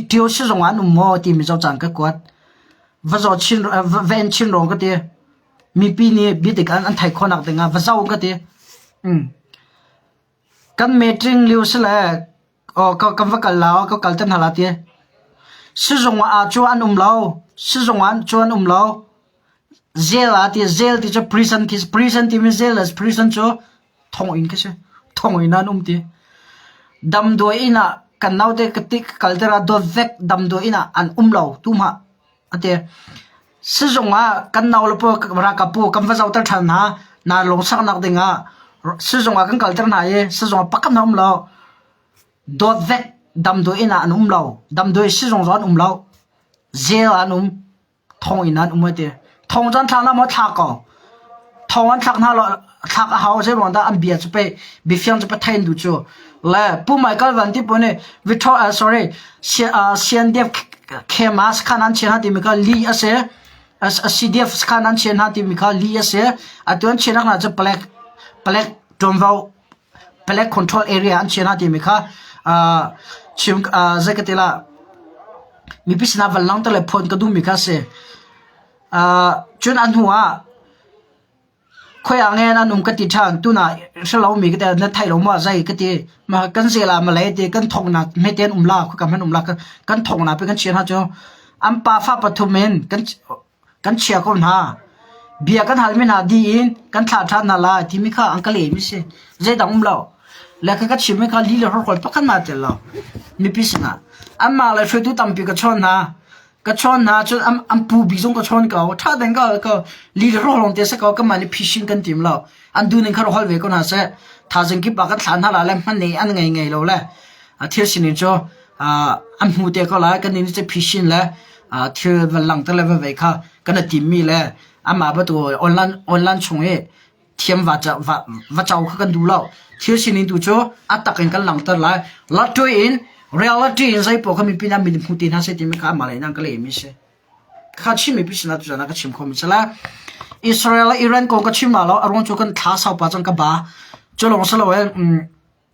Ṭio sizung ah an um maw timi zoh caan ka kuat. Va zaw chin va en chin rawng ka ti. Mipi nih biadik an theih khawhnak dingah va zoh ka ti. Kan meeting lio si le kan va kal la ka kal te hna la ti. Sizung ah cu an um lo. Sizung ah cu an um lo. Jail ah ti jail ti cu prison khi prison timi jail prison cu thonginn khi si. Thonginn ah an um ti. Damdawi inn ah kan naute ka ti ka kal ter ah dawt vek damdawi inn ah an um lo tu hmah. A ti. Sizung ah kan nau le pawl ralkap pawl kan va zohter ṭhan hna. Na lungsaknak ding ah sizung ah kan kalter hna i sizung ah pakhat hna um lo. Dawt vek damdawi inn ah an um lo. Damdawi sizung zong an um lo. Jail ah an um. Thonginn ah an um a ti. Thong cu an thlak hna maw? Thlak ko. Thong an thlak hna lo thlak a hau zei ruang dah an bia cu pei biafiang cu pathain duh cu le Pu Michael Van Ti pu nih Victor uh, sorry CNDF khema sakhan an chian ha timi kha li a si CDF sakhan an chian ha timi kha li a si atu an chian hna cu palek palek ṭuanvo palek control area an chian ha timi kha chim zei ka ti la mipi sinah van lang te le phuan ka duhmi kha si Cun a hnu ah khoi ah nge nan um ka ti ṭhan. Tunah hrelo mi ka ti na thei lo maw zei ka ti. Ma kan zel ah malay ti kan thongnak hmete an um la khoi hmanh um la kan thongnak pe kan chia hna cu an pa fa pathum in kan kan chia ko hna. Bia kan halmi hna dih in kan thlah ṭhan hna lai timi kha an ka lehmi si. Zeidang um lo. Le ka ka chimmi kha li le horkhual pakhat ma tel lo. Mipi sinah. Anmah le hruaitu tampi ka chawn hna. Ka chawn hna cun an pu bik zong ka chawn ko. Ṭha tein ka ka li le rawh lawng te si ko. Kanmah nih phishin kan tim lo. An duh ning kha rak hol ve ko hna seh. Thaizing kip ah kan thlah hna la le hman nei an ngei ngei lo le thil sining cu an hmu te ko lai. Kan nih cu phishin le thil van langhter le va vei kha kan i timmi le amah bantuk online online chung i thiam va va va co kha kan duh lo. Thil sining tu cu a tak in kan langhter lai. Lottery in reality in zei paoh kha mipi nih min hmu te hna seh timi kha amah lei in an ka lehmi si. Kha Chin mipi sinah tuzan ah ka chim khomi si la. Israel le Iran kong ka chim la lo a ruang cu kan thla sau pa cang ka ba. Cu lawng si lo in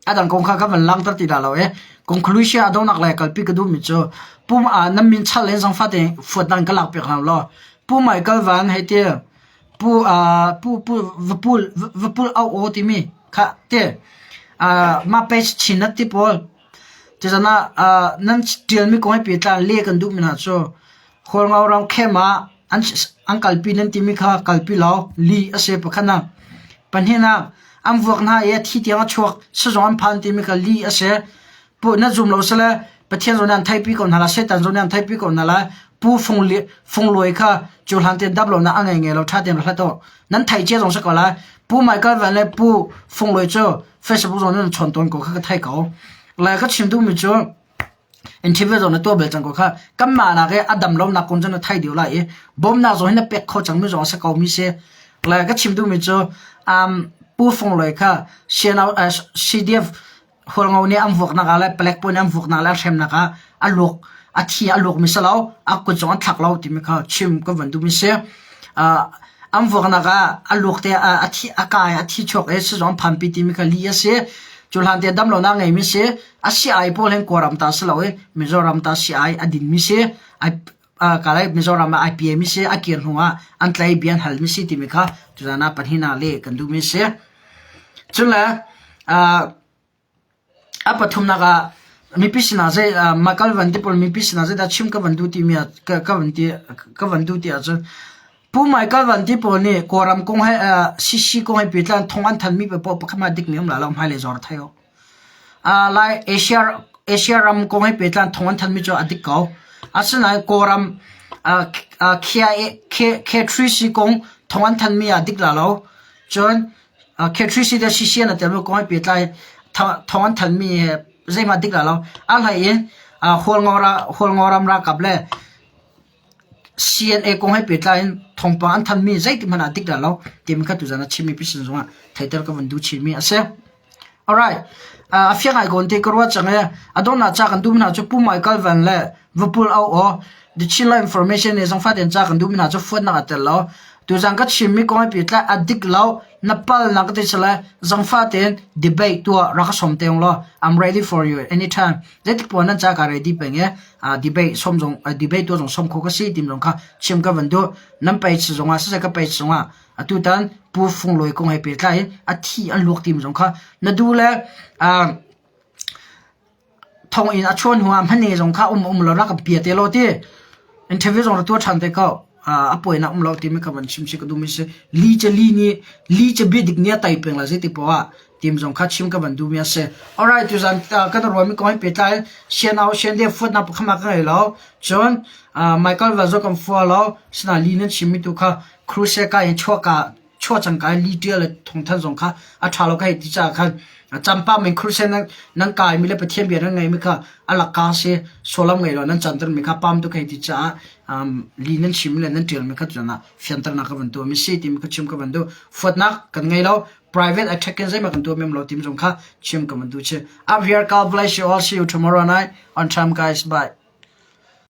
A dang kong kha ka van langhter ti dah lo i conclusion a donghnak lei kalpi ka duhmi cu pum ah nan min chal in zangfah tein fuat dang ka lak piak hna law Pu Michael Van hei ti. Pu pu pu vapul vapul au aw timi kha te mah page Chinnet ti pawl tuzan ah nan ṭialmi kong he pehtlai le kan duhmi hna cu Hualngo ram khem ah an kalpi nan timi kha kalpi law lih a si pakhat ah. Pahnihnak an vuak hna i a thi tiang a chuak sizung an phan timi kha lih a si. Pu na zum lo sile Pathian zawn an theihpi ko hna lai, Satan zawn an theihpi ko hna lai. Pu Fung Fung Luai kha cu hlan tein dap lo na a ngei ngei lo ṭha tein ra hlat u. Nan theih cia zong si ko lai. Pu Michael Van le Pu Fung Luai cu Facebook zong nan chawn tawn ko kha ka thei ko. Lai ka chim duhmi cu interview zong na tuah bel cang ko kha kanmah nak i a dam lo nak kong cu na thei deuh lai i bawmnak zong hi na pek kho cangmi zong a si ko mi si. Lai ka chim duhmi cu um, Pu Fung Luai kha CDF Hualngo nih an vuaknak ah le palek pawl nih an vuaknak le an hremnak ah a luak a thi a luakmi si lo a kut zong an thlak lo timi kha chim ka van duhmi si. Uh, an vuaknak ah a luak te a thi a kai a thi chuak i sizung an phanpi timi kha li a si. Cu hlan te dam lonak ngeimi si. A si ai pawl hin Kawlram ta si lo i Mizoram ta si ai a dinmi si. Ai kalay Mizoram ah IPA mi si a kir hnu ah an tlai bia an hal mi si timi kha tuzan ah pahnihnak le kan duhmi si. Cun le a pathumnak ah mipi sinah zei Michael Van ti pawl mipi sinah zeidah chim ka van duh timi ah ka van ti ka van duh ti ahcun Pu Michael Van ti pawl nih Kawlram kong he CC kong he pehtlai thong an thanmi paoh pakhat hmanh dikmi um la lo hmailei zor thei u. Lai Asia Asia ram kong he pehtlai thong an thanmi cu a dik ko. Asinain Kawlram K3C kong thong an thanmi ah dik la lo. Cun K3C le CCN a telmi kong he pehtlai thong an thanmi he zeihmanh dik la lo. A hlei in Hualngo ram ralkap le CNA kong he pehtlai in thawngpang an thanmi zeitik hmanh ah dik dah lo timi kha tuzan a chimmi pisin zongah theihter ka van duh chinmi a si. Alright. A fiang ai kon te ka ruat cang e. A donghnak ca kan duh hna cu Pu Michael Van le Vapul Au Aw The Chinland Information nih zongfa tein ca kan duhmi hna cu fuatnak a tel lo. Tuzan ka chimmi kong he pehtlai a dik lo na pal na ka ti sile zangfa tein debate tuah rak ka som te law I'm ready for you anytime. Zeitik poah nan ca ka ready peng e. Debate som zong debate tuah zong som kho ka si tim zong kha chim ka van duh. Nan page zongah siseh ka page zongah atutan Pu Fung Luai kong he pehtlai in a thi an luak tim zong kha na duh le Thonginn a chuah hnuah hmane zong kha um um lo rak kan pia te law ti. Interview zong ra tuah ṭhan te ko. A puainak um lo timi ka van chim si ka duhmi si. Li ca li nih li ca bia dik nih a tai peng la zeiti poah ah tim zong kha chim ka van duhmi a si. Alright, tuzan kan ruahmi kong hi pehtlai sian au sian de fuatnak pakhat ma ka ngei lo. Cun Michael Van zong kan fua lo. Sina li nan chimmi tu kha crusade ka in chuah ka chuah cangka i li ṭial le thawngthanh zong kha a ṭha lo ka hei ti caah khan campa men Christian nan, nan kaimi le Pathian bia nan ngeimi kha a lakka si sullam ngei lo nan cantermi kha pam tuk hei ti caah um, li nan chim le nan ṭialmi kha tuzan ah fianternak ka van tuah mi si timi kha chim ka van duh fuatnak kan ngei lo private attack in zeihmanh kan tuah mem lo timi zong kha chim ka van duh chi up here God bless you all see you tomorrow night on time guys bye.